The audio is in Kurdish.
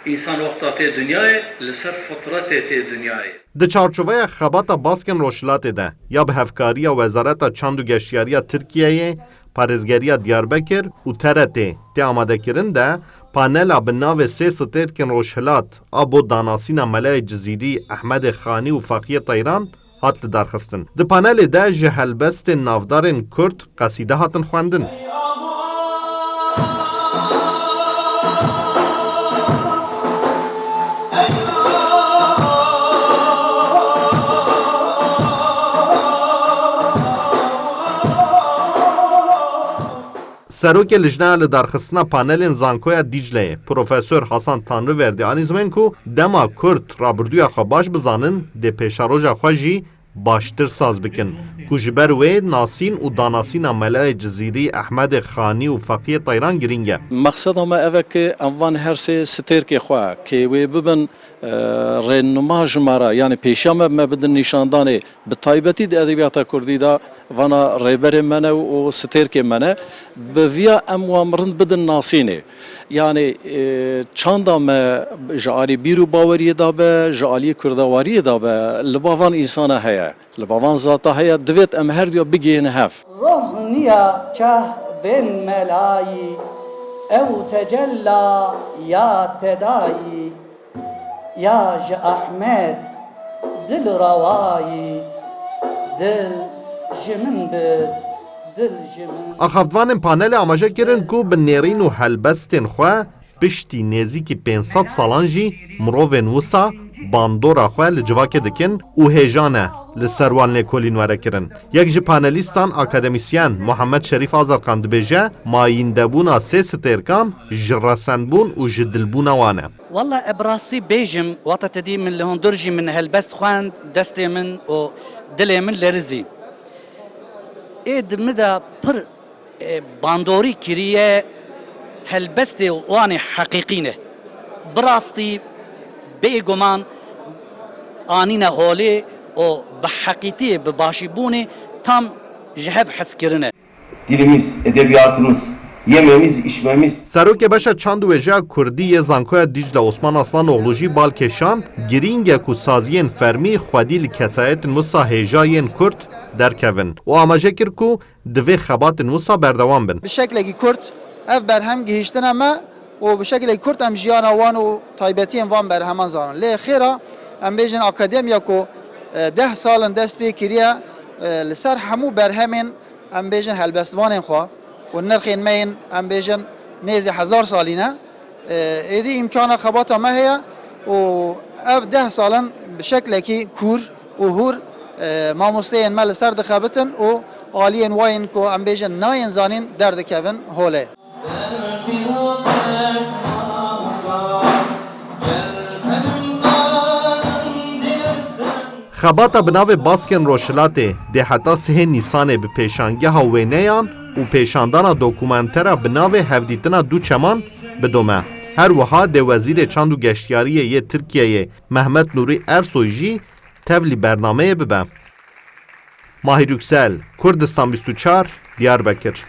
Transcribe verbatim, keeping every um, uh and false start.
Însan wexta tê dinyayê, li ser fitretê tê dinyayê. Di çarçoveya xebata Baskên Rojhilatê de ya bi hevkariya Wezareta Çand û Geştiyariya Tirkiyeyê, Parêzgeriya Diyarbekir û T R T tê amadekirin de panela bi navê Sê Stêrkên Rojhilat a bo danasîna Melayê Cizîrî, Ehmedê Xanî û Feqiyê Teyran hat lidarxistin. Di panelê de ji helbestên navdarên Kurd qesîde hatin xwendin. Serokê Lijneya Lidarxistina Panelên Zankoya Dîcleyê, Profesor Hasan Tanrıverdi anî zimên ku dema Kurd rabirdûya xwe baş bizanin, dê pêşeroja xwe jî baştir saz bikin, ku ji ber wê nasîn û danasîna Melayê Cizîrî, Ehmedê Xanî û Feqiyê Teyran girîng e. Mexseda me ev e ku em van her sê stêrkê xwe, kê wê bibin, e, rênuma ji me re, yanî pêşiya me, me bidin nîşandanê, bi taybetî di edebiyata kurdî de vana rêberê me ne û stêrkê me ne, bi viya em wan rind bidin nasînê. Yanî, e, çanda me ji alî bîr û baweriyê de be, ji alî kurdewariyê de be, li ba van însana heye, li ba van zata heye, divêt em her duya bigihîne hev. Roh niya çehvên melayî, ew tecella ya tedayî, ya ji Ehmed dil rawayî, dil ji min bir, dil ji min. Axaftvanên panelê amaje kirin ku bi nêrîn û helbestên xwe piştî nêzîkî pênc sed salan jî mirovên wisa bandora xwe li civakê dikin û hêja ne li ser wan lêkolîn were kirin. Yek ji panelîstan, akademîsyen Muhammed Şerîf Azerqan dibêje, mayîndebûna sê stêrkan ji resenbûn û ji dilbûna wan e. Walla, e, bi rastî bêjim, wata te dî min li hundir jî min helbest xwend, destê min û dilê min lerizî. Ê di min de pir, e, bandorî kiriye, helbestê wan ê heqîqî ne. Bi rastî bêguman anîne holê û bi heqîtiyê, bi başîbûnê tam ji hev hez kirine. Dilimiz, edebiyatımız, yememiz, içmemiz. Serokê Beşa Çand û Wêjeya Kurdî yê Zankoya Dîcle Osman Aslanoglu jî bal kêşand, girîng e ku saziyên fermî xwedî li kesayetên wisa hêja yên Kurd derkevin û amaje kir ku divê xebatên wisa berdewam bin. Bi şeklekî kurt ev berhem gihîştine me û bi şeklekî kurt em jiyana wan û taybetiyên van berheman zanin. Lê xêra em bêjin akademiya ku, e, deh sal in dest pê kiriye, e, li ser hemû berhemên, em bêjin, helbestvanên xwe ku nirxên me yên, em bêjin, nêzî hezar salî ne, e, êdî îmkana xebata me heye û ev deh sal in bi şeklekî kûr û hûr, e, mamosteyên me li ser dixebitin û aliyên wayên ku, em bêjin, nayên zanîn derdikevin holê. Xebata bi navê Baskên Rojhilatê dê heta sihê Nîsanê bi pêşangeha wêneyan û pêşandana dokumentera bi navê Hevdîtina Du Çeman bidome. Her wiha dê Wezîrê Çand û Geştiyariyê yê Tirkiyeyê Mehmet Nûrî Ersoy jî tevlî bernameyê bibe. Mahir Yüksel, Kurdistan bîst û çar, Diyarbekir.